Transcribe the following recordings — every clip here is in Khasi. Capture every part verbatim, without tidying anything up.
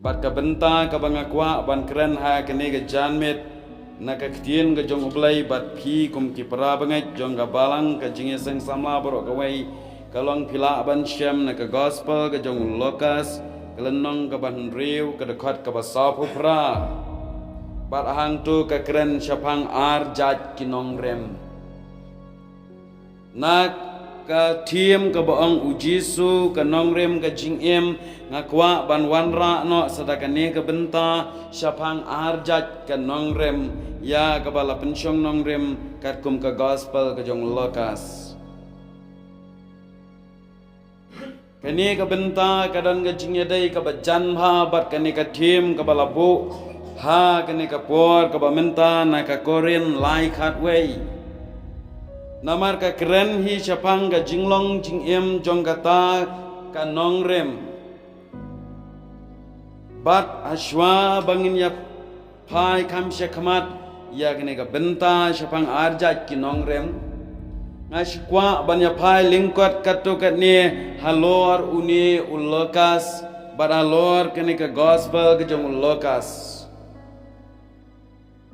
Bad ka bynta kaba nga kwah ban kren ha kane ka janmiet na ka ktien ka jong U Blei bad phi kum ki para bangeit jong ka balang ka jingïaseng samla baroh kawei, ka long phi lah ban shem na ka gospel ka jong u Lukas, ka lynnong kaba hynriew, ka dkhot kaba sawphew phra. Bad hangto ka kren shaphang ar jait ki nongrim. Na ka theme kaba ong U Jisu ka nongrim ka jingim, nga kwah ban wanrah noh sa da kane ka bynta shaphang ar jait ka nongrim, ïa kaba la pynshong nongrim katkum ka gospel ka jong u Lukas. Kane ka bynta ka don ka jingïadei kaba jan bha bad kane ka theme kaba la buh ha kane ka por kaba mynta na ka Korinth lai khatwei. Namar ka kren hi shaphang ka jinglong jingim jong kata ka nongrim. Bad hashwa ba ngin ïa phai kham shakhmat ïa kane ka bynta shaphang ar jait ki nongrim, nga sngewkwah ban ïa phai lyngkot katto katne halor une u Lukas bad halor kane ka gospel ka jong u Lukas.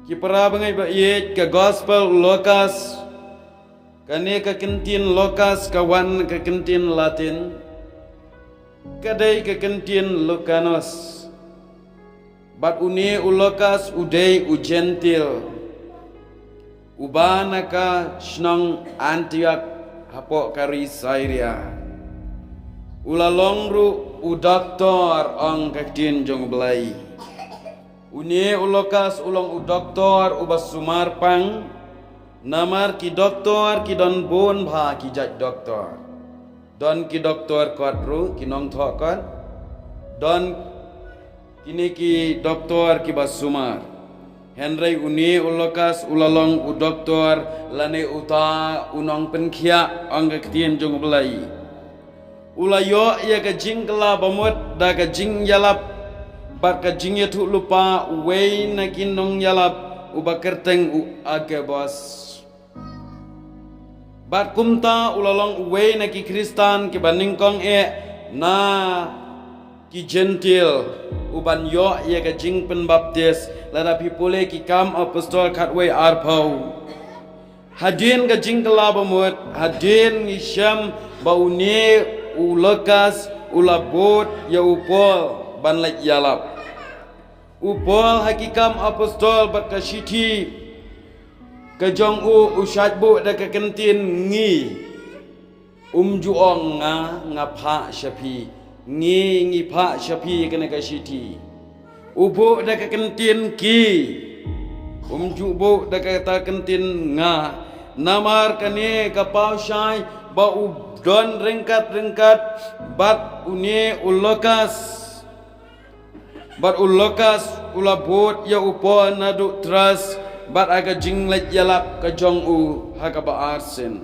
Ki para bangeit ba ïeit, ka gospel u Lukas, kane ka kyntien Lukas ka wan ka kyntien Latin, ka dei ka kyntien Lucanus. Bad une u Lukas u dei u Jentil, uba na ka shnong Antiok hapoh ka ri Syria. U la long ruh u doktor, ong ka ktien jong U Blei. Une u Lukas u long u doktor uba sumar pang, namar ki doktor ki don bun bha ki jait doktor. Don ki doktor kot ruh, ki nongthoh kot. Don kine ki doktor kiba sumar. Hynrei une u Lukas u la long u doktor lane uta u nongpynkhiah, ong ka ktien jong U Blei. U la ïoh ïa ka jingkylla bamut da ka jingïalap bad ka jingïathuhlypa uwei na ki nongïalap uba kyrteng u Agabus. Bad kumta u la long uwei na ki Khristan kiba nyngkong eh na ki Jentil uban ïoh ïa ka jingpynbaptis, lada phi pule Ki Kam Apostol khatwei arphew. Hadien ka jingkylla bamut, hadien ngi shem ba une u Lukas u la bud ïa u Paul ban leit ïalap. U Paul ha Ki Kam Apostol bad ka shithi ka jong u, u shait buh da ka kyntien ngi. Um ju ong nga, nga phah sha phi. Ngi, ngi phah sha phi kane ka shithi. U buh da ka kyntien ki. Um ju buh da kata ka kyntien nga. Namar kane ka paw shai ba u don ryngkat ryngkat bad une u Lukas. Bad u Lukas u la bud ïa u Paul naduh Troas bad ha ka jingleit ïalap ka jong u ha kaba arsien.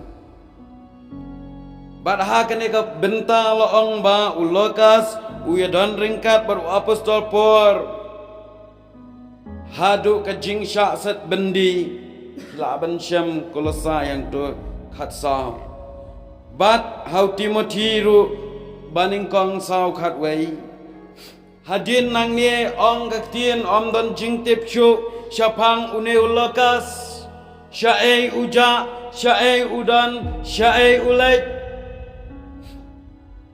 Bad ha kane ka bynta la ong ba u Lukas u ïadon ryngkat bad u Apostol Paul haduh ka jingshah set byndi. Lah ban shem Kolosai hangto khatsaw. Bad ha u Timothi ruh ba nyngkong saw khatwei. Hadien nangne ong ka ktien ym don jingtip shuh shaphang une u Lukas. Shaei u jah, shaei u don, shaei u leit.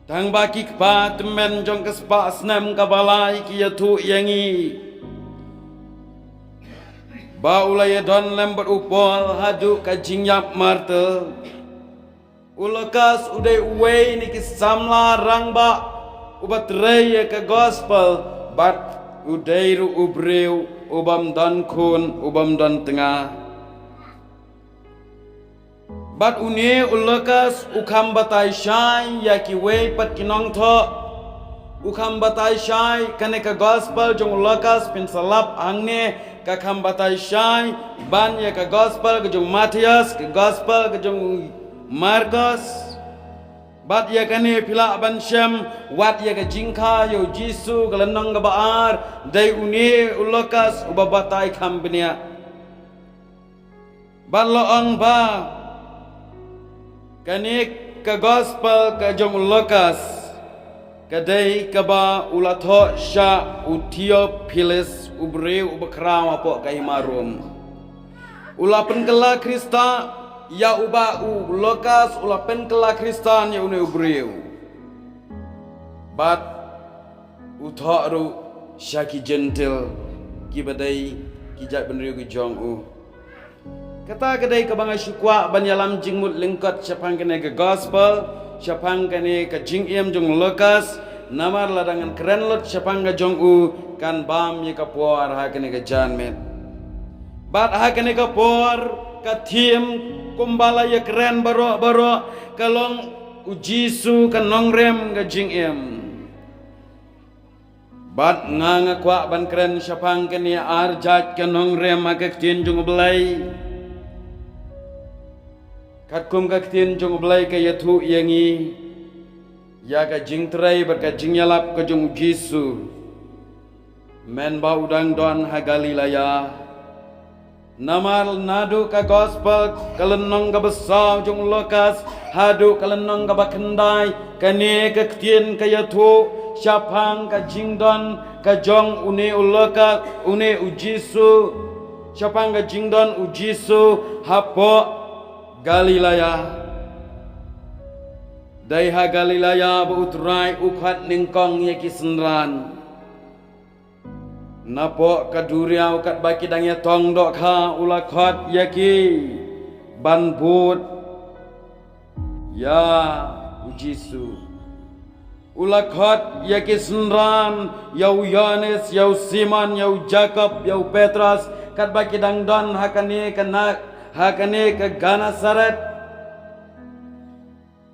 Tang ba ki kpa tymmen jong ka spah snem kaba lai ki ïathuh ïa ngi ba u la ïadon lem bad u Paul haduh ka jingïap martyr. U Lukas u dei uwei na ki samla rangbah uba trei ïa ka gospel, bad u dei ruh u briew u bym don khun, u bym don tnga. Bad une u Lukas u kham batai shai ïa kiwei pat ki nongthoh. U kham batai shai kane ka gospel jong u Lukas, pynslap hangne ka kham batai shai ban ïa ka gospel ka jong u Mathaios, ka gospel ka jong u Markos. Bad ïa kane phi lah ban shem wat ïa ka jingkha ïa u Jisu ka lynnong kaba ar, dei une u Lukas uba batai kham bniah. Bad la ong ba kane ka gospel ka jong u Lukas Ka dei kaba u la thoh sha u Theophilus, u briew uba khraw hapoh ka hima Rom. U la pynkylla Khrista ïa uba u Lukas u la pynkylla Khristan ïa une u briew. Bad u thoh ruh sha ki Jentil kiba dei ki jaitbynriew ki jong u. Kata ka dei kaba nga shu kwah ban ïalam jingmut lyngkot shaphang kane ka gospel, shaphang kane ka jingim jong u Lukas, namar lada ngan kren lut shaphang ka jong u kan bam ïa ka por ha kane ka janmiet. Bad ha kane ka por ka thim kumba la ïakren baroh baroh ka long u Jisu ka nongrim ka jingim. Bad nga nga kwah ban kren shaphang kane ar jait ka nongrim ha ka ktien jong u Blei. Katkum ka ktien jong u Blei ka ïathuh ïa ngi ïa ka jingtrei bad ka jingïalap ka jong u Jisu mynba u dang don ha Galilaya. Namar naduh ka gospel ka lynnong kaba saw jong u Lukas haduh ka lynnong kaba khyndai, kane ka ktien ka ïathuh shaphang ka jingdon ka jong une u Lukas, une u Jisu, shaphang ka jingdon u Jisu hapoh Galilaya. Dei ha Galilaya ba u Trai u khot nyngkong ïa ki synran. Napoh ka duriaw katba ki dang ïatong dohkha u la khot ïa ki ban bud ïa u Jisu. U la khot ïa ki synran, ïa u Ïohannes, ïa u Simon, ïa u Jakob, ïa u Petros, katba ki dang don ha kane ka na-, ha kane ka Genesaret.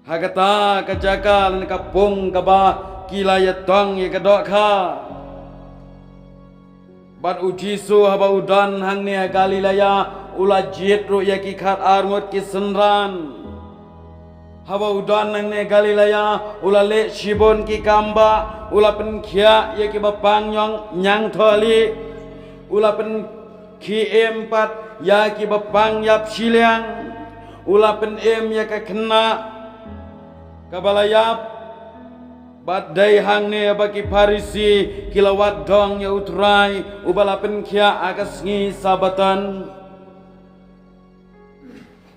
Ha kata ka jaka lane ka pung kaba ki la ïatong ïa ka dohkha. Bad u Jisu haba u don hangne ha Galilaya, u la jied ruh ïa ki khat ar ngut ki synran. Haba u don hangne ha Galilaya, u la leh shibun ki kam bah, u la pynkhiah ïa kiba pang ñiangthohlieh, u la pyn khie im pat ïa kiba pang ïap shiliang, u la pynim ïa ka khynnah kaba la ïap. Bad dei hangne ba ki Pharisi ki la wad dong ïa u Trai uba la pynkhiah ha ka sngi Sabbaton.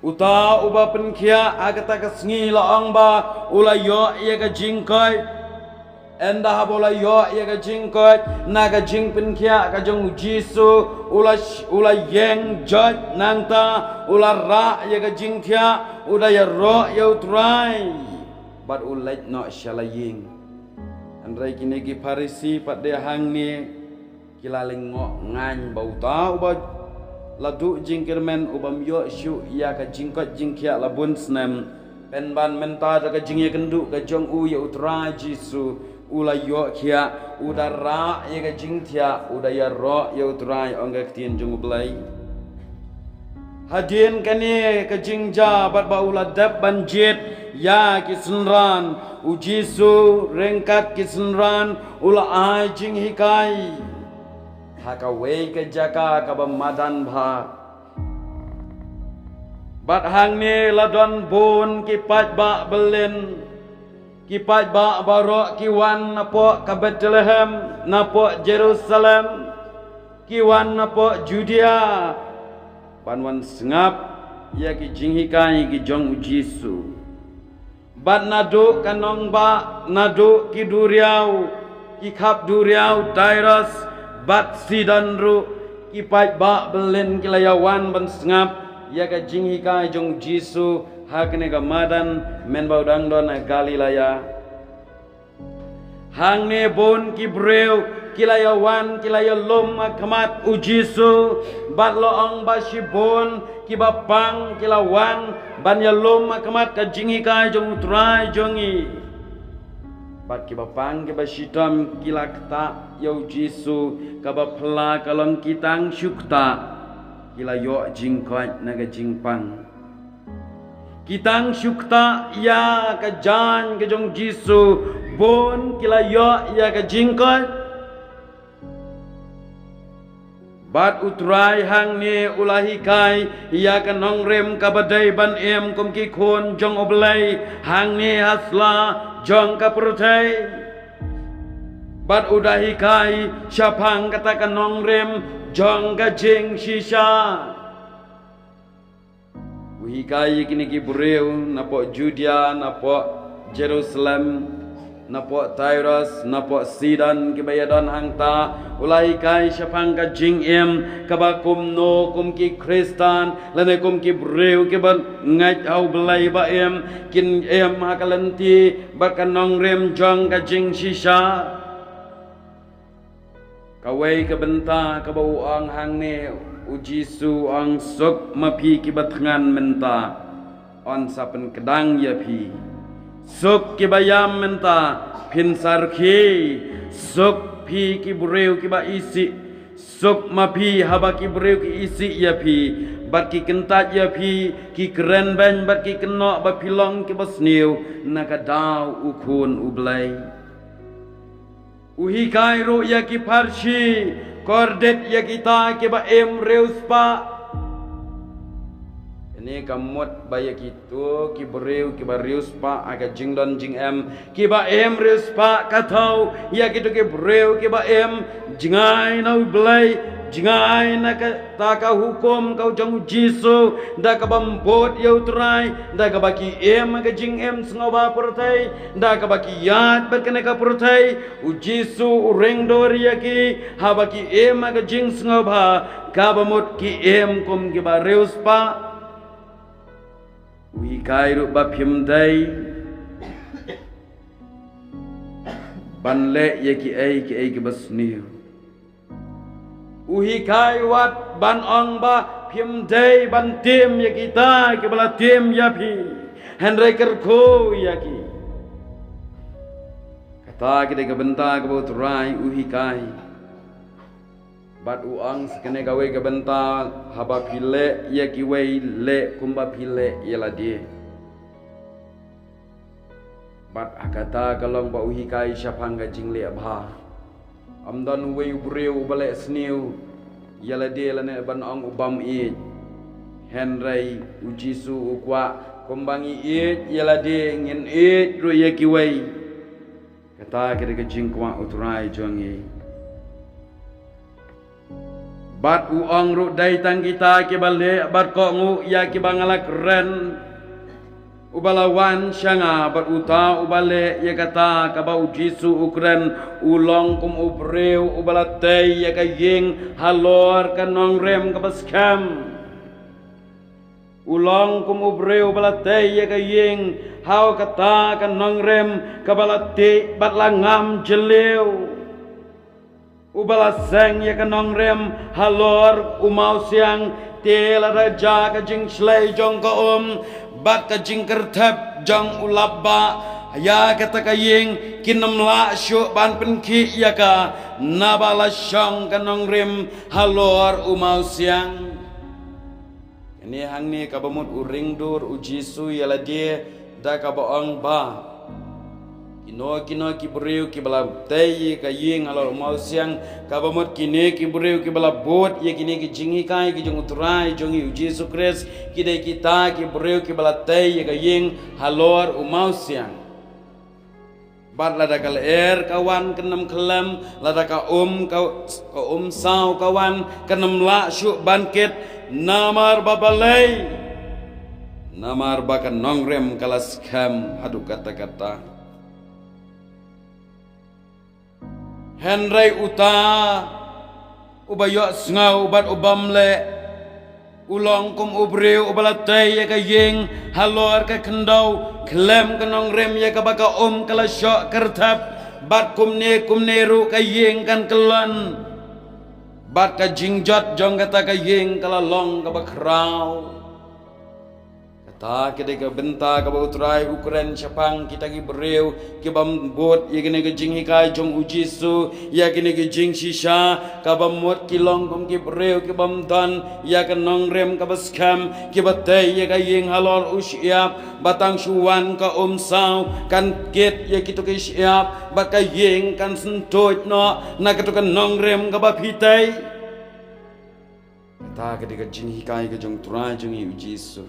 Uta uba pynkhiah ha kata ka sngi la ong ba u la ïoh ïa ka jingkoit. Ynda haba u la ïoh ïa ka jingkoit na ka jingpynkhiah ka jong u Jisu, u la sh-, u la ïeng joit nangta, u la rah ïa ka jingthiah, u da ïaroh ïa u Trai. Bad u leit noh sha la ïing. Hynrei kine ki Pharisi pat de hangne ki la lyngngoh ngaiñ ba uta uba la duh jingkyrmen, ubym ïoh shuh ïa ka jingkoit jingkhiah la bun snem. Pynban mynta da ka jingïakynduh ka jong u ïa u Trai Jisu, u la ïoh khiah, u da rah ïa ka jingthiah, u da ïaroh ïa u Trai, ong ka ktien jong u Blei. Hadien kane ka jingjia bad ba u la dep ban jied ïa ki synran, u Jisu ryngkat ki synran u la ai jinghikai ha kawei ka jaka kaba madan bha. Bad hangne la don bun ki paidbah byllien, ki paidbah baroh ki wan napoh ka Bethlehem, napoh Jerusalem, ki wan napoh Judea, ban wan sngap ïa ki jinghikai ki jong u Jisu. Bad naduh ka nongbah, naduh ki duriaw, ki khap duriaw Tirus bad Sidon ruh, ki paidbah byllien ki la ïawan ban sngap ïa ka jinghikai jong u Jisu ha kane ka madan mynba u dang don ha Galilaya. Hangne bun ki briew ki la ïawan, ki la ïalum ha khmat u Jisu, bad la ong ba shibun kiba pang ki la wan ban ïalum ha khmat ka jinghikai jong u Trai jong ngi. Bad kiba pang kiba shitom ki la ktah ïa u Jisu, kaba phylla ka long ki tang shu ktah ki la ïoh jingkoit na ka jingpang. Ki tang shu ktah ïa ka jaiñ ka jong u Jisu, bun ki la ïoh ïa ka jingkoit. Bad u Trai hangne u la hikai ïa ka nongrim kaba dei ban im kum ki khun jong u Blei hangne ha sla jong ka pyrthei. Bad u da hikai shaphang kata ka nongrim jong ka jingshisha. U hikai ïa kine ki briew napoh Judea, napoh Jerusalem, napoh Tyrus, napoh Sidon, kiba ïadon hangta. U la hikai shaphang ka jingim kaba kumno kum ki Khristan lane kum ki briew kiba ngeit ha U Blei ba im, kin im ha ka lynti bad ka nongrim jong ka jingshisha. Kawei ka bynta kaba u ong hangne, u Jisu u ong, "Suk ma phi kiba thngan mynta, yn sa pynkdang ïa phi. Suk kiba ïam mynta, phin sa rkhie. Suk phi ki briew kiba isih. Suk ma phi haba ki briew ki isih ïa phi bad ki kyntait ïa phi, ki kren beiñ bad ki kynnoh ba phi long kiba sniew na ka daw u Khun U Blei." U hikai ruh ïa ki pharshi, kordit ïa kita kiba im riewspah. Kane ka mut ba ïa kito ki briew kiba riewspah ha ka jingdon jingem, kiba im riewspah, ka thew ïa kito ki briew kiba im jngai na U Blei, jngai na ka ta ka hukum ka jong u Jisu, da kaba bud ïa u Trai, da kaba ki im ka jingim sngewbha pyrthei, da kaba ki ïaid bad kane ka pyrthei. U Jisu u ring dur ïa ki, haba ki im ka jingsngewbha, kaba mut ki im kum kiba riewspah. U hikai ruh ba phim dei ban leh ïa kiei kiei kiba sniew. U hikai wat ban ong ba phim dei ban tim ïa kita kiba la tim ïa phi, hynrei kyrkhu ïa ki. Kata ka dei ka bynta kaba u Trai u hikai. Bad u ong sa kane kawei ka bynta, haba phi leh ïa kiwei, leh kumba phi leh ïa lade. Bad ha kata ka long ba u hikai shaphang ka jingleh bha. Ym don uwei u briew uba leh sniew ïa lade lane ban ong u bym ïeit. Hynrei u Jisu u kwah, kumba ngi ïeit ïa lade, ngin ïeit ruh ïa kiwei. Kata ka dei ka jingkwah u Trai jong ngi. Bad u ong ruh, dei tang kita kiba leh bad kohnguh ïa kiba nga la kren. Uba la wan sha nga, bad uta uba leh ïa kata kaba u Jisu u kren, u long kum u briew uba la tei ïa ka ïing halor ka nongrim kaba skhem. U long kum u briew uba la tei ïa ka ïing ha kata ka nongrim kaba la tih bad la ngam jylliew. Uba la seng ïa ka nongrim halor u mawsiang, te lada jia ka jingshlei jong ka um bad ka jingkyrthep jong u lapbah ïa kata ka ïing, kin ym lah shuh ban pynkhih ïa ka, naba la shong ka nongrim halor u mawsiang. Kane hangne kaba mut u ring dur u Jisu ïa lade da kaba ong ba kino kino ki briew kiba la tei ïa ka ïing halor u mawsiang, kaba mut kine ki briew kiba la bud ïa kine ki jinghikai ki jong u Trai jong ngi u Jisu Khrist, ki dei kita ki briew kiba la tei ïa ka ïing halor u mawsiang. Bad lada ka lyer ka wan, kan ym khlem, lada ka um, ka, ka um saw ka wan, kan ym lah shuh ban kit, namar ba balei? Namar ba ka nongrim ka la skhem haduh katta katta. Hynrei uta uba ïohsngew bad u bym leh, u long kum u briew uba la tei ïa ka ïing halor ka khyndew, khlem ka nongrim ïa kaba ka um ka la shoh kyrthep, bad kumne kumne ruh ka ïing kan kyllon, bad ka jingjot jong kata ka ïing ka la long kaba khraw. Kata ka dei ka bynta kaba u Trai u kren shaphang kita ki briew kiba bud ïa kane ka jinghikai jong u Jisu, ïa kane ka jingshisha, kaba mut ki long kum ki briew kiba ym don ïa ka nongrim kaba skhem, kiba tei ïa ka ïing halor u shyiap, ba tang shu wan ka um saw kan kit ïa kito ki shyiap, bad ka ïing kan syntuid noh na kato ka nongrim kaba phi tei. Kata ka dei ka jinghikai ka jong u Trai jong ngi u Jisu.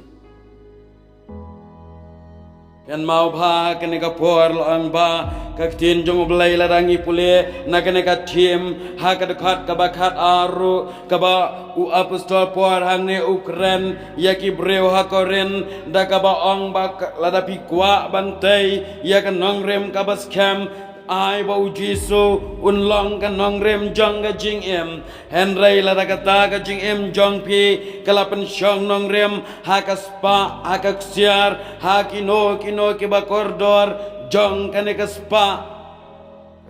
Kan mau bha kane ka por long ba ka ktien jong U Blei la dang i pule na kane ka thim ha ka dkhot kaba khat aru kaba u apostol Paul hangne u kren ïa ki briew ha Korinth da kaba ong ba ka- lada phi kwah ban tei ïa ka nongrim kaba skhem ai ba u Jisu un long ka nongrim jong ka jingim. Hynrei lada kata ka jingim jong phi ka la pynshong nongrim ha ka spah, ha ka ksiar, ha kino kino kiba kordor jong kane ka spah,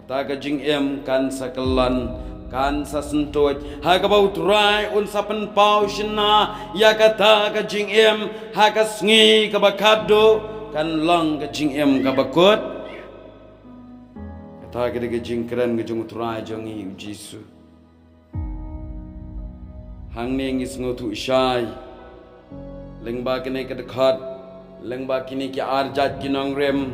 kata ka jingim kan sa kyllon, kan sa syntuid ha kaba u Trai un sa pynpaw shynna ïa kata ka jingim ha ka sngi kaba khatduh, kan long ka jingim kaba kut. Kata ka dei ka jingkren ka jong u Trai jong ngi u Jisu. Hangne ngi sngewthuh shai lyngba kane ka dkhot, lyngba kine ki ar jait ki nongrim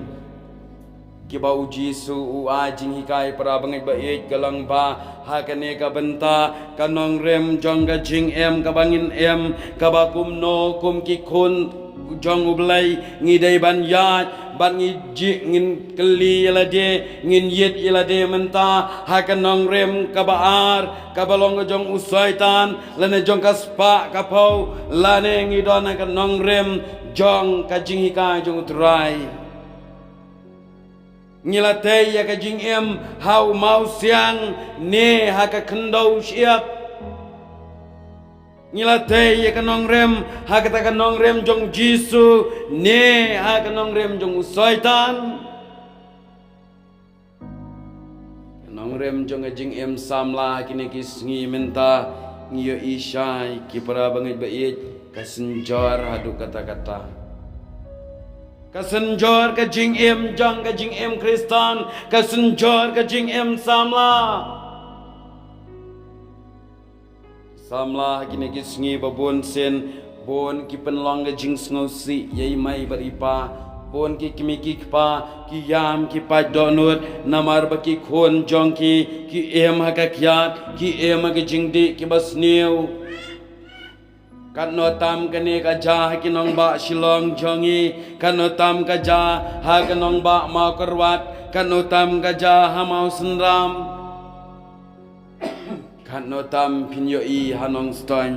kiba u Jisu u ai jinghikai. Para bangeit ba ïeit, ka long ba ha kane ka bynta ka nongrim jong ka jingim kaba ngin im kaba kumno kum ki khun jong U Blei ngi dei ban ïaid bad ngi jih ngin kylli ïa lade, ngin ïit ïa lade mynta ha ka nongrim kaba ar kaba long ka jong u Soitan lane jong ka spah ka phew, lane ngi don ha ka nongrim jong ka jinghikai jong u Trai. Ngi la tei ïa ka jingim ha u mawsiang ne ha ka khyndew shyiap? Ngi la tei ïa ka nongrim ha kata ka nongrim jong Jisu ne ha ka nongrim jong u Soitan? Ka nongrim jong ka jingim samla ha kine ki sngi mynta ngi ïohi shai ki para bangeit ba ïeit, ka synjor haduh katta katta. Ka synjor ka jingim jong ka jingim Khristan, ka synjor ka jingim samla. Samla ha kine ki sngi ba bun sien, bun ki pynlong ka jingsngewsih ïa i mei bad i pa, bun ki kmie ki kpa ki ïam ki pait dohnud namar ba ki khun jong ki ki im ha ka kiad, ki im ha ka jingdih kiba sniew. Katno tam kane ka jia ha ki nongbah Shillong jong ngi, katno tam ka jia ha ka nongbah Mawkyrwat, katno tam ka jia ha Mawsynram. Katno tam phin ïohi ha Nongstoiñ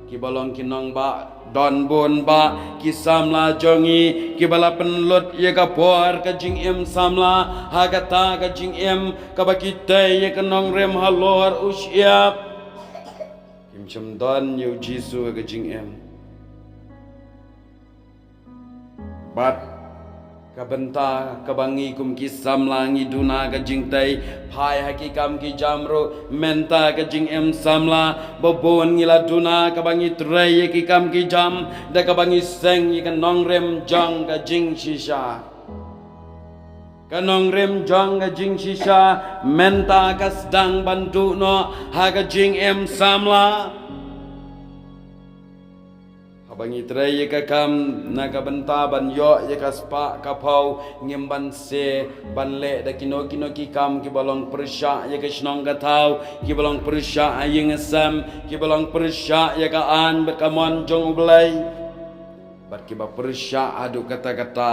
kiba long ki nongbah donbun bah ki samla jong ngi kiba la pynlut ïa ka por ka jingim samla ha kata ka jingim kaba ki tei ïa ka nongrim halor u shyiap. Kim shym don ïa u Jisu ha ka jingim. Bad ka bynta kaba ngi kum ki samla ngi duna ka jingtei phai ha ki kam ki jam ruh mynta ka jingim samla ba bun ngi la duna kaba ngi trei ïa ki kam ki jam da kaba ngi seng ïa ka nongrim jong ka jingshisha. Ka nongrim jong ka jingshisha mynta ka sdang ban duh noh ha ka jingim samla. Haba ngi trei ïa ka kam na ka bynta ban ïoh ïa ka spah ka phew, ngim banse ban leh da kino kino ki kam kiba long pyrshah ïa ka shnong ka thaw, kiba long pyrshah ïa ka ïing ka sem, kiba long pyrshah ïa ka aiñ bad ka mon jong U Blei. Bad kiba pyrshah haduh katta katta.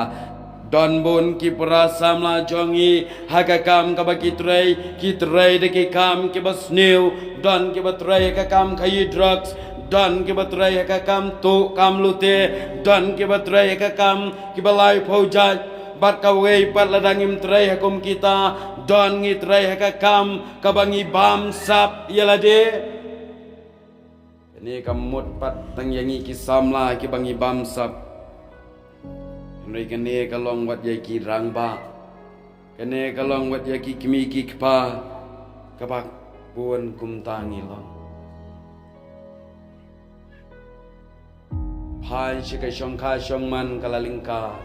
Don bun ki para samla jong ngi ha ka kam kaba ki trei, ki trei da ki kam kiba sniew, don kiba trei ha ka kam khaïi drugs, don kiba trei ha ka kam tuh kam lute, don kiba trei ha ka kam kiba laiphew jait, bad kawei pat lada ngim trei ha kum kita, don ngi trei ha ka kam kaba ngi bamsap ïa lade. Kane ka mut pat tang ïa ngi ki samla kiba ngi bamsap. Hynrei kane ka long wat ïa ki rangbah. Kane ka long wat ïa ki kmie ki kpa kaba bun kumta ngi long. Phai sha ka shongkha shongman ka la lyngkar.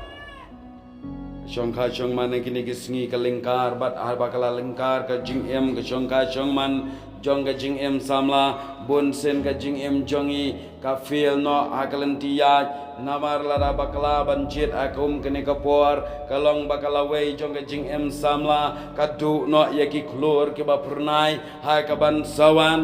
Shongkha shongman ha kine ki sngi ka lyngkar bad haba ka la lyngkar ka jingim ka shongkha shongman jong ka jingim samla, bun sien ka jingim jong ngi ka fail noh ha ka lynti ïaid. Namar lada bakla ban jied ha kum kane ka por ka long ba ka lawei jong ka jingim samla, ka duh noh ïa ki khlur kiba phyrnai ha ka ban sa wan.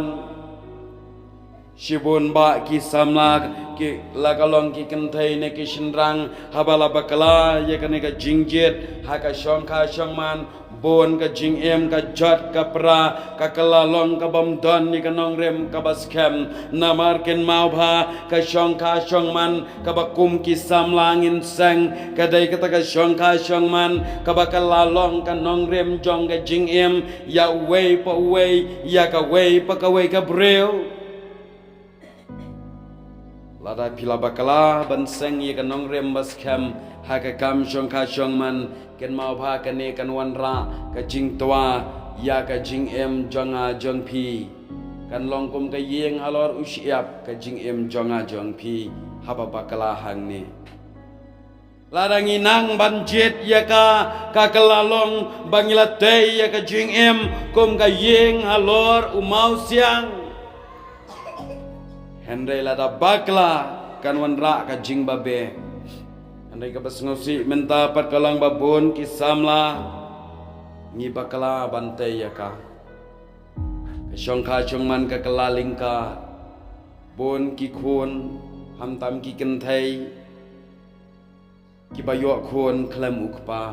Shibun bah ki samla ki la ka long ki kynthei ne ki shynrang haba la bakla ïa kane ka jingjied ha ka shongkha shongman, bun ka jingim ka jot ka pra ka kylla long ka bym don ïa ka nongrim kaba skhem. Namar kynmaw bha ka shongkha shongman kaba kum ki samla ngin seng ka dei kata ka shongkha shongman kaba kylla long ka nongrim jong ka jingim ïa uwei pa uwei, ïa kawei pa kawei ka briew. Lada phi la bakla ban seng ïa ka nongrim ba skhem ha ka kam shongkha shongman, kynmaw bha kane kan wanrah ka jingtwa ïa ka jingim jong nga jong phi. Kan long kum ka ïing halor u shyiap ka jingim jong nga jong phi haba bakla hangne. Lada ngi nang ban jied ïa ka, ka kylla long ba ngi la tei ïa ka jingim kum ka ïing halor u mawsiang. Hynrei lada bakla kan wanrah ka jingbabe. Hynrei kaba sngewsih mynta pat ka long ba bun ki samla ngi bakla ban tei ïa ka. Ka shongkha shongman ka kylla lyngkar. Bun ki khun, khamtam ki kynthei, kiba ïoh khun khlem u kpa.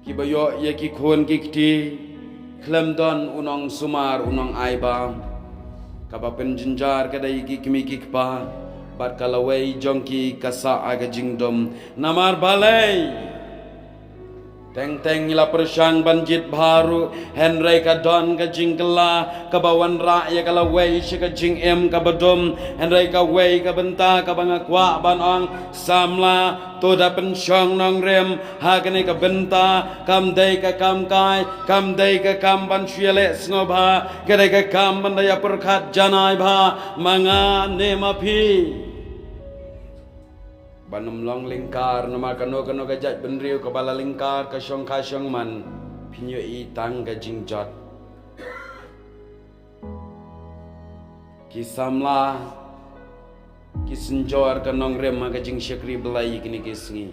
Kiba ïoh ïa ki khun ki kti khlem don u nongsumar, u nongaibam. Kaba pynjynjar ka dei ki kmie ki kpa bad ka lawei jong ki ka sah ha ka jingdum. Namar balei? Teng teng ngi la pyrshang ban jied bha ruh, hynrei ka don ka jingkylla kaba wanrah ïa ka lawei sha ka jingim kaba dum. Hynrei kawei ka bynta kaba nga kwah ban ong, samla, to da pynshong nongrim ha kane ka bynta. Kam dei ka kam kai, kam dei ka kam ban shu ïaleh sngewbha, ka dei ka kam ban da ïa pyrkhat janai bha ma nga ne ma phi. Ban ym long lyngkar, namar kano kano ka jaitbynriew kaba la lyngkar ka shongkha shongman, phin ïohi tang ka jingjot. Ki samla ki synjor ka nongrim ha ka jingshakri Blei ïa kine ki sngi.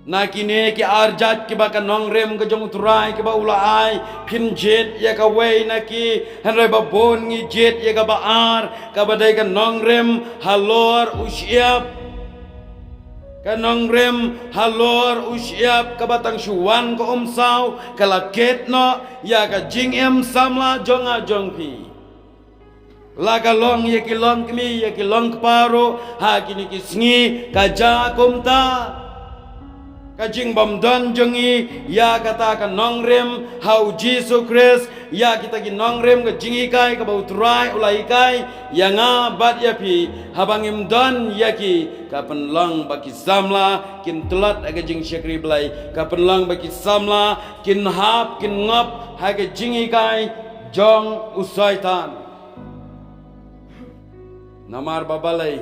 Na kine ki ar jait kiba ka nongrim ka jong U Trai kiba u la ai, phin jied ïa kawei na ki, hynrei ba bun ngi jied ïa kaba ar, kaba dei ka nongrim halor u shyiap. Ka nongrim halor u shyiap kaba tang shu wan ka umsaw, ka la kit noh ïa ka jingim samla jong nga jong phi. La ka long ïa ki longkmie, ïa ki longkpa ruh, ha kine ki sngi ka jia kumta. Ka jingbymdon jong ngi ïa kata ka nongrim ha U Jisu Khrist, ïa kita ki nongrim ka jinghikai kaba U Trai u la hikai ïa nga bad ïa phi, haba ngim don ïa ki, ka pynlong ba ki samla kin tlot ha ka jingshakri Blei, ka pynlong ba ki samla kin hap kin ngop ha ka jinghikai jong u Soitan. Namar ba balei?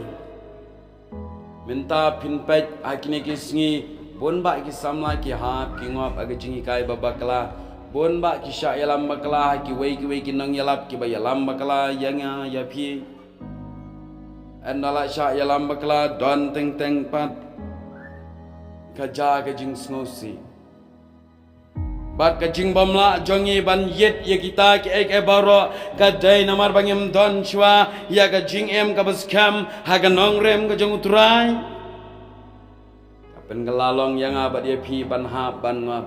Mynta phin peit ha kine ki sngi, bun bah ki samla ki hap ki ngop ha ka jinghikai ba bakla. Bun bah ki shah ïalam bakla ha kiwei kiwei ki nongïalap kiba ïalam bakla ïa nga ïa phi. Ynda la shah ïalam bakla don teng teng pat ka jia ka jingsngewsih. Bad ka jingbymlah jong ngi ban ïit ïa kita kiei kiei baroh ka dei namar ba ngim don shuwa ïa ka jingim kaba skhem ha ka nongrim ka jong U Trai. Ka pynkylla long ïa nga bad ïa phi ban hap ban ngop.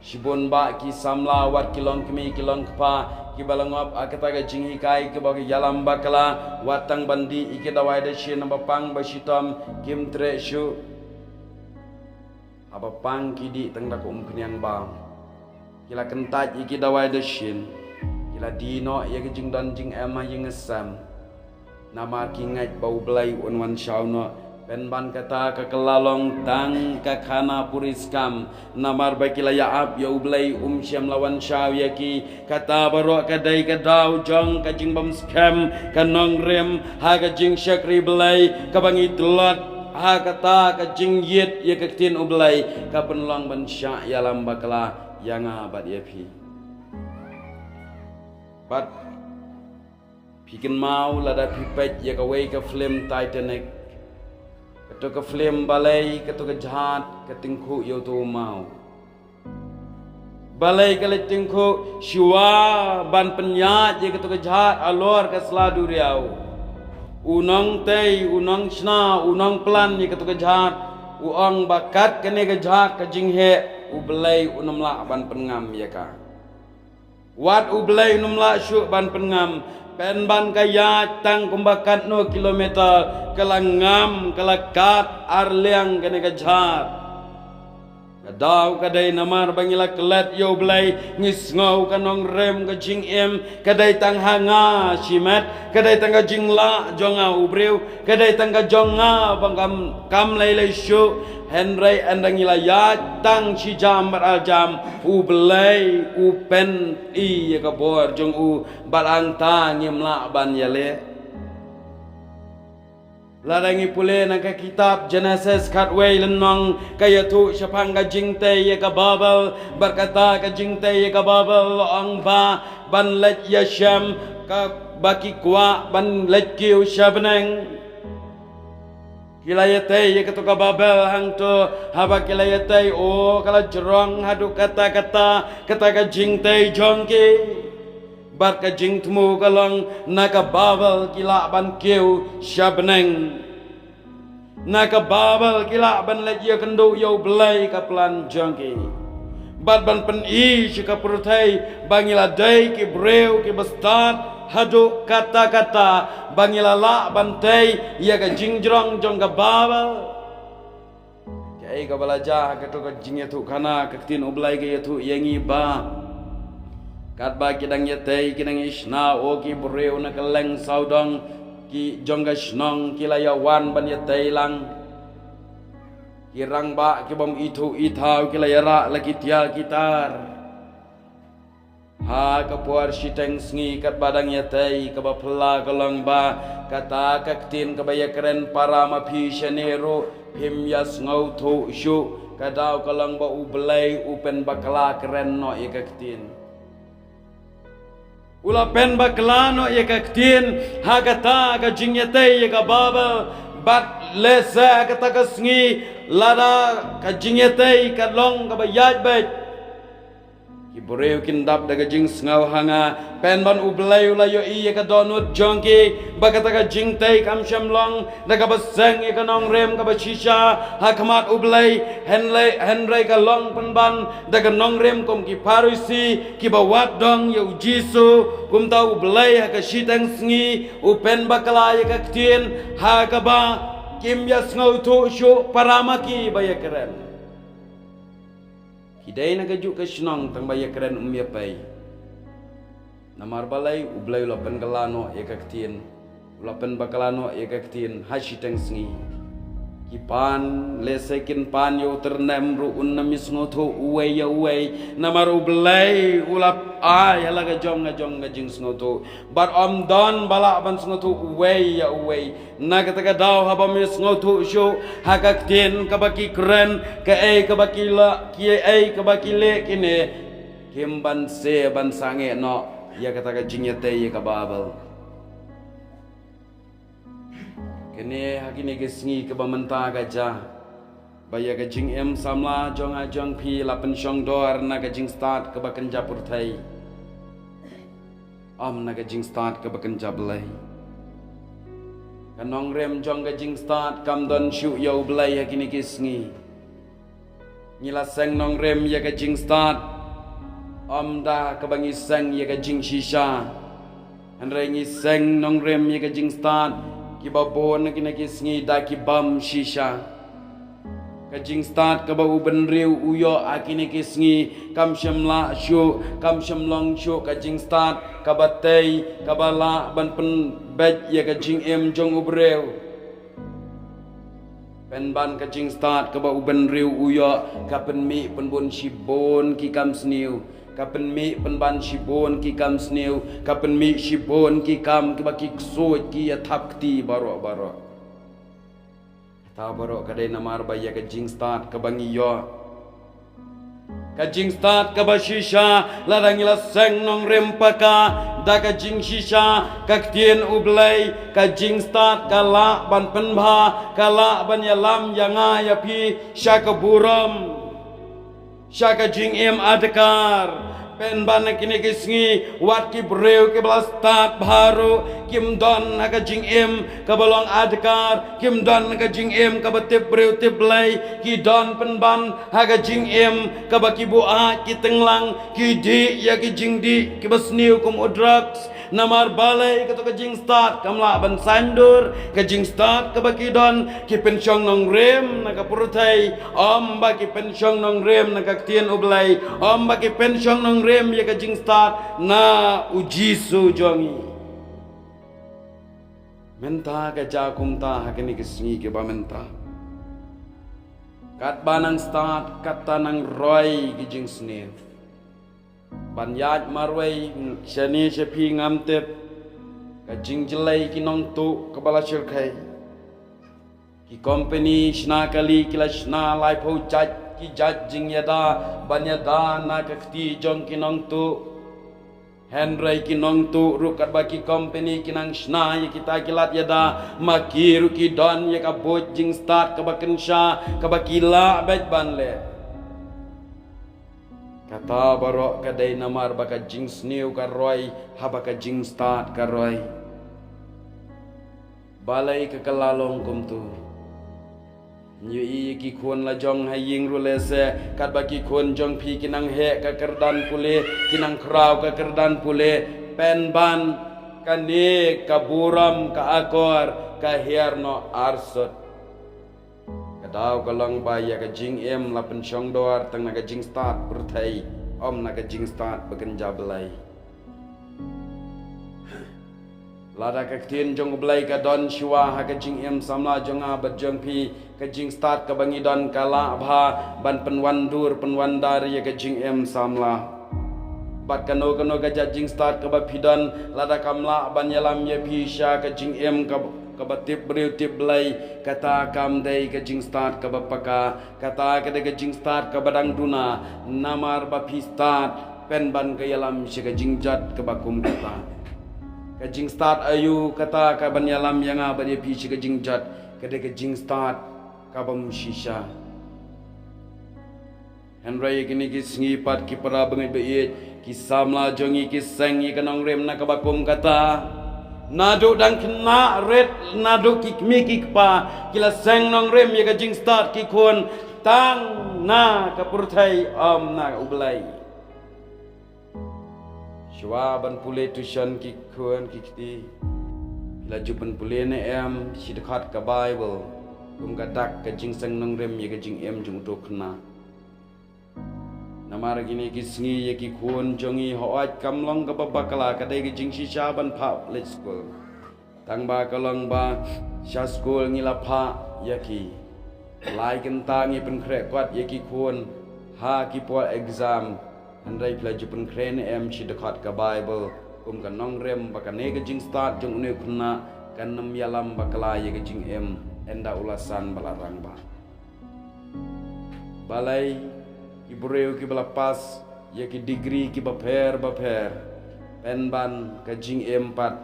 Shibun bah ki samla wat ki longkmie ki longkpa kiba la ngop ha kata ka jinghikai kiba ïalam bakla, wat tang ban dih ïa ki dawai dashin, haba pang ba shitom kim treh shuh. Haba pang ki dih tang da ka umphniang bam. Ki la kyntait ïa ki dawai dashin. Ki la die noh ïa ka jingdon jingem ha ïing ha sem. Namar ki ngeit ba U Blei un wan shaw noh. Pynban kata ka kylla long tang ka khana puriskam. Namar ba ki la ïa ap ïa U Blei um shym la wan shaw ïa ki. Kata baroh ka dei ka daw jong ka jingbymskhem ka nongrim ha ka jingshakri Blei kaba ngi tlot ha kata ka jingïit ïa ka ktien U Blei ka pynlong ban shah ïalam bakla ïa nga bad ïa phi. Bad phi kynmaw lada phi peit ïa kawei ka film Titanic. Kato ka film balei kato ka jahaj ka tyngkhuh ïa uto u maw. Balei ka leit tyngkhuh shuwa ban pynïaid ïa kato ka jhad halor ka sla duriaw? U nongtei, u nongshna, u nongplan ïa kato ka jhad u ong ba kat kane ka jhad ka jingheh, U Blei un ym lah ban pynngam ïa ka. Wat U Blei un ym lah shuh ban pynngam, pynban ka ïaid tang kumba katno kilometer, ka la ngam, ka la kat ar liang kane ka jhad. Ka daw ka dei namar ba ngi la klet ïa U Blei, ngi sngew ka nongrim ka jingim ka dei tang ha nga shimet, ka dei tang ka jinglah jong nga u briew, ka dei tang ka jong nga ba kam, kam lei lei shuh. Hynrei ynda ngi la ïaid tang shi jam bad ar jam, U Blei u pyn-i ïa ka bor jong u bad hangta ngim lah ban ïaleh. Lada ngi pule na ka kitab Genesis khatwei lynnong, ka ïathuh shaphang ka jingtei ïa ka Babel, bad kata ka jingtei ïa ka Babel la ong ba ban leit ïashem, ka ba ki kwah ban leit kiew sha bneng. Ki la ïatei ïa kato ka Babel hangto, haba ki la ïatei, o, ka la jrong haduh katta katta, kata ka jingtei jong ki. Bad ka jingthmu ka long na ka Babel ki lah ban kiew sha bneng. Na ka Babel ki lah ban leit ïakynduh ïa U Blei ka plan jong ki. Bad ban pyn-i sha ka pyrthei ba ngi la dei ki briew kiba stad haduh katta katta, ba ngi la lah ban tei ïa ka jingjrong jong ka Babel. Kaei kaba la jia ha kato ka jingïathuhkhana, ka ktien U Blei ka ïathuh ïa ngi ba katba ki dang ïatei, ki dang ïashna, o ki briew na kylleng sawdong ki jong ka shnong ki la ïawan ban ïatei lang. Ki rangbah ki bym ithuh ithaw ki la ïarah la ki tiar ki tar. Ha ka por shiteng sngi katba dang ïatei, kaba phylla ka long ba kata ka ktien kaba ïakren para ma phi shane ruh phim ïasngewthuh shuh. Ka daw ka long ba U Blei u pynbakla kren noh ïa ka ktien. U la pynbakla noh ïa ka ktien ha kata ka jingïatei ïa ka Babel. Bad lehse ha kata ka sngi, lada ka jingïatei ka long kaba ïaid beit, ki briew kin dap da ka jingsngew ha nga, pynban U Blei u la ïohi ïa ka dohnud jong ki, ba kata ka jingtei kam shym long da kaba seng ïa ka nongrim kaba shisha ha khmat U Blei, hynrei, hynrei ka long pynban da ka nongrim kum ki Pharisi kiba wad dong ïa U Jisu. Kumta U Blei ha ka shiteng sngi u pynbakla ïa ka ktien ha kaba kim ïasngewthuh shuh para ma ki ba ïakren. Ki dei na kajuh ka shnong tang ba ïakren um ïapei. Namar balei? U Blei u la pynkylla noh ïa ka ktien. U la pynbakla noh ïa ka ktien ha shiteng sngi. Ki pan, lehse kin pan ïa u tyrnem ruh un ym ïasngewthuh uwei ïa uwei. Namar U Blei u la ai ha la ka jong ka jong ka jingsngewthuh. Bad ym don ba lah ban sngewthuh uwei ïa uwei. Na kata ka daw haba ym ïasngewthuh shuh ha ka ktien kaba ki kren, kaei kaba ki la, kaei kaba ki leh kine, kim banse ban sangeh noh ïa kata ka jingïatei ïa ka Babel. Kane ha kine ki sngi kaba mynta ka jia ba ïa ka jingim samla jong nga jong phi la pynshong dor na ka jingstad kaba kynja pyrthei, ym na ka jingstad kaba kynja Blei. Ka nongrim jong ka jingstad kam don shuh ïa U Blei ha kine ki sngi. Ngi la seng nongrim ïa ka jingstad ym da kaba ngi seng ïa ka jingshisha. Hynrei ngi seng nongrim ïa ka jingstad kiba bun ha kine ki sngi da ki bym shisha. Ka jingstad kaba u bynriew u ïoh ha kine ki sngi kam shym lah shuh, kam shym long shuh ka jingstad kaba tei, kaba lah ban pynbeit ïa ka jingim jong u briew. Pynban ka jingstad kaba u bynriew u ïoh ka pynmih pynbun shibun ki kam sniew, ka pynmih pynban shibun ki kam sniew, ka pynmih shibun ki kam kiba ki ksuid ki ïa thap kti baroh baroh. Kata baroh ka dei namar ba ïa ka jingstad kaba ngi ïoh. Ka jingstad kaba shisha, lada ngi la seng nongrim paka da ka jingshisha, ka ktien U Blei, ka jingstad ka lah ban pynbha, ka lah ban ïalam ïa nga ïa phi sha ka burom. sha ka jingim adkar. Pynban ha kine ki sngi, wat ki briew kiba la stad bha ruh kim don ha ka jingim kaba long adkar, kim don ha ka jingim kaba tip briew tip Blei, ki don pynban ha ka jingim kaba ki buaid, ki tynglong, ki dih ïa ki jingdih kiba sniew kum u drugs. Namar balei? Kato ka jingstad kam lah ban saiñdur, ka jingstad kaba ki don, ki pynshong nongrim na ka pyrthei, ym ba ki pynshong nongrim na ka ktien U Blei, ym ba ki pynshong nongrim ïa ka jingstad na U Jisu jong ngi. Mynta ka jia kumta ha kine ki sngi kiba mynta. Katba nang stad, kata nang roi ki jingsniew. Ban ïaid marwei shane sha phi, ngam tip ka jingjlei ki nongtuh kaba la shyrkhei. Ki kompeni shna kali ki la shna laiphew jait ki jait jingïada ban ïada na ka kti jong ki nongtuh. Hynrei ki nongtuh ruh, katba ki kompeni ki nang shna ïa kita ki lad ïada, ma ki ruh ki don ïa ka buit jingstad kaba kynsha, kaba ki lah beit ban leh. Kata baroh ka dei namar ba ka jingsniew ka roi, haba ka jingstad ka roi. Balei ka kylla long kumto? Ngi ïohi ïa ki khun la jong ha ïing ruh lehse, katba ki khun jong phi ki nang heh ka kyrdan pule, ki nang khraw ka kyrdan pule, pynban kane ka burom ka akor ka hiar noh arsut. Ka daw ka long ba ïa ka jingim la pynshong dor tang na ka jingstad pyrthei, ym na ka jingstad ba kynja Blei. Lada ka ktien jong U Blei ka don shuwa ha ka jingim samla jong nga bad jong phi, ka jingstad kaba ngi don ka lah bha ban pynwandur pynwandar ïa ka jingim samla. Bad kano kano ka jait jingstad kaba phi don, lada kam lah ban ïalam ïa phi sha ka jingim kab-, kaba tip briew tip Blei, kata kam dei ka jingstad kaba paka, kata ka dei ka jingstad kaba dang duna, namar ba phi stad pynban ka ïalam sha ka jingjot kaba kum kata. Ka jingstad aïu kata kaban ïalam ïa nga bad ïa phi sha ka jingjot? Ka dei ka jingstad kabym shisha. Hynrei kine ki sngi pat ki para bangeit ba ïeit, ki samla jong ngi ki seng ïa ka nongrim na kaba kum kata. Naduh dang khynnah rit, naduh ki kmie ki kpa, ki la seng nongrim ïa ka jingstad ki khun tang na ka pyrthei, ym na U Blei. Shuwa ban pule tuition ki khun ki kti, phi la ju pynpule ne em shi dkhot ka Baibl kum ka dak ka jingseng nongrim ïa ka jingim jong uto u khynnah? Namar kine ki sngi ïa ki khun jong ngi, hooid kam long kaba bakla, ka dei ka jingshisha ban phah leit skul. Tang ba ka long ba sha skul ngi la phah ïa ki. Lai kynta ngi pynkhreh kot ïa ki khun ha ki por exam. Hynrei phi la ju pynkhreh ne em shi dkhot ka Baibl kum ka nongrim ba kane ka jingstad jong une u khynnah kan ym ïalam bakla ïa ka jingim ynda u la san bad la rangbah? Balei ki briew kiba la pass ïa ki degree kiba pher ba pher, pynban ka jingim pat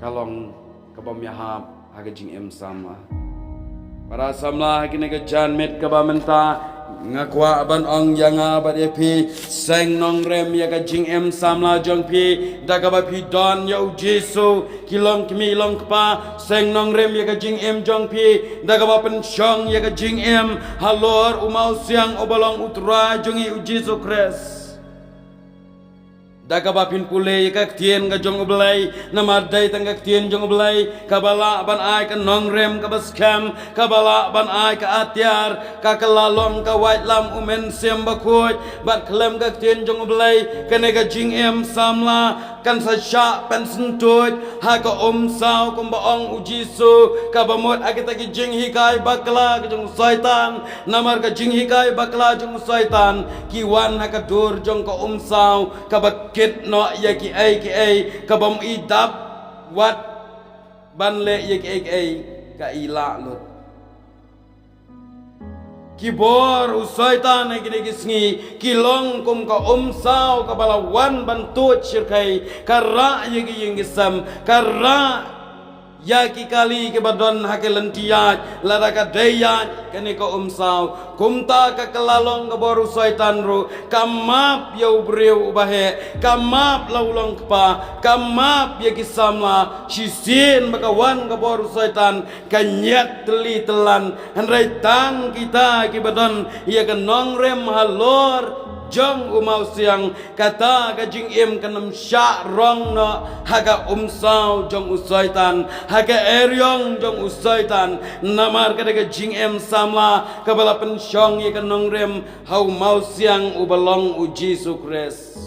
ka long kabym ïahap ha ka jingim samla? Para samla, ha kane ka janmiet kaba mynta, nga kwah ban ong ïa nga bad ïa phi, seng nongrim ïa ka jingim samla jong phi da kaba phi don ïa U Jisu. Ki long kmie long kpa, seng nongrim ïa ka jingim jong phi da kaba pynshong ïa ka jingim halor U Mawsiang uba long U Trai jong ngi U Jisu Khrist. Da kaba phin pule ïa ka ktien ka jong U Blei, namar dei tang ka ktien jong U Blei kaba lah ban ai ka nongrim kaba skhem, kaba lah ban ai ka atiar, ka kylla long ka waitlam U Mynsiem Bakhuid. Bad khlem ka ktien jong U Blei, kane ka jingim samla kan sa shah pynsyntuid ha ka umsaw, kumba ong U Jisu, kaba mut ha kita ki jinghikai bakla ka jong u Soitan. Namar ka jinghikai bakla jong u Soitan ki wan ha ka dur jong ka umsaw, kaba kit noh ïa kiei kiei, kabym i dap wat ban leh ïa kiei kiei, ka i lah lut. Ki bor u Soitan ha kine ki sngi ki long kum ka umsaw kaba la wan ban tuid shyrkhei, ka rah ïa ki ïing ki sem, ka rah ïa ki kali kiba don ha ki lynti ïaid, lada ka dei ïaid kane ka umsaw. Kumta ka kylla long ka bor u Soitan ruh, ka map ïa u briew uba heh, ka map la u long kpa, ka map ïa ki samla. Shisien ba ka wan ka bor u Soitan, ka ñiat tylli tyllan. Hynrei tang kita kiba don ïa ka nongrim halor jong u mawsiang, kata ka jingim kan ym shah rong noh ha ka umsaw jong u Soitan, ha ka eriong jong u Soitan. Namar ka dei ka jingim samla kaba la pynshong ïa ka nongrim ha u mawsiang uba long u Jisu Khrist.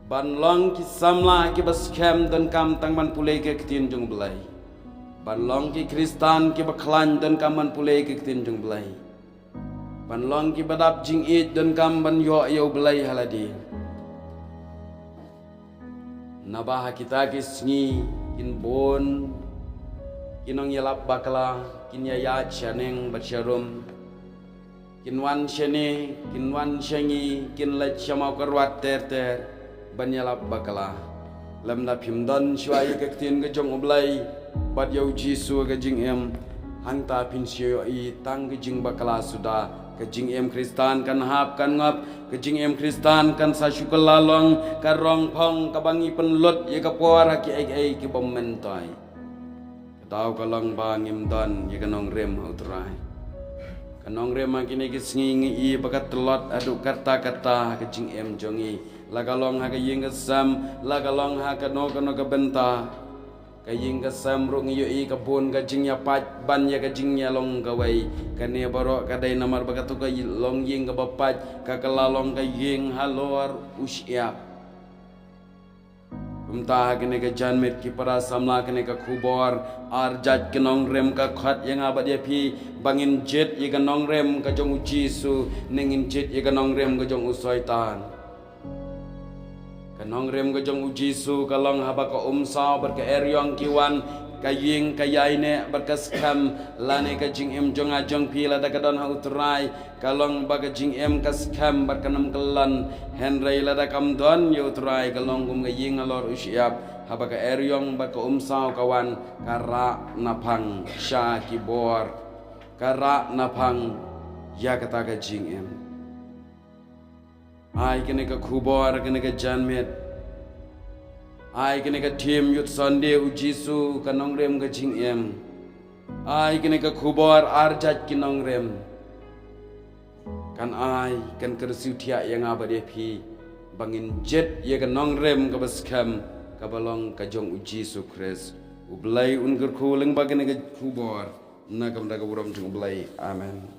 Ban long ki samla kiba skhem donkam tang ban pule ïa ka ktien jong u Blei. Ban long ki Khristan kiba khlaiñ donkam ban pule ïa ka ktien jong u Blei. Ban long kiba dap jingïeit donkam ban ïoh ïa u Blei ha lade. Naba ha kita ki sngi kin bun ki nongïalap bakla, kin ïaid shaneng bad sharum. Kin wan shane, kin wan shangi, kin leit sha maw ka ruat ter ter ban ïalap bakla. Lymda phim don shuwa ïa ka ktien ka jong u Blei bad ïa u Jisu ka jingim, hangta phin shu ïohi tang ka jingbakla suda. Ka jingim Khristan kan hap kan ngop, ka jingim Khristan kan sa shu kylla long ka rong phong kaba ngi pynlut ïa ka por ha ki ei ei kiba myntoi. Ka daw ka long ba ngim don ïa ka nongrim ha u Trai. Ka nongrim ha kine ki sngi ngi i ba ka tlot haduh katta katta ha ka jingim jong ngi. La ka long ha ka ïing ka sem, la ka long ha kano kano ka bynta. Ka ïing ka sem ruh ngi ïohi ka bun ka jingïapait ban ïa ka jingïalong kawei. Kane baroh ka dei namar ba kato ka longïing kaba pait ka kylla long ka ïing halor u shyiap. Kumta ha kane ka janmiet ki para samla, kane ka khubor ar jait ki nongrim ka khot ïa nga bad ïa phi ba ngin jied ïa ka nongrim ka jong u Jisu, ne ngin jied ïa ka nongrim ka jong u Soitan. Ka nongrim ka jong u Jisu ka long haba ka umsaw bad ka eriong ki wan, ka ïing ka ïaineh bad ka skhem, lane ka jingim jong nga jong phi lada ka don ha u Trai, ka long ba ka jingim ka skhem bad kan ym kyllon. Hynrei lada kam don ïa u Trai, ka long kum ka ïing halor u shyiap, haba ka eriong bad ka umsaw ka wan, ka rah naphang sha ki bor, ka rah naphang ïa kata ka jingim. Ai kane ka khubor, kane ka janmiet. Ai kane ka theme Youth Sunday, u Jisu ka nongrim ka jingim. Ai kane ka khubor ar jait ki nongrim. Kan ai, kan kyrsiew thiah ïa nga bad ïa phi ba ngin jied ïa ka nongrim kaba skhem, kaba long ka jong u Jisu Khrist. U Blei un kyrkhu lyngba kane ka khubor. Na ka bynta ka burom jong u Blei. Amen.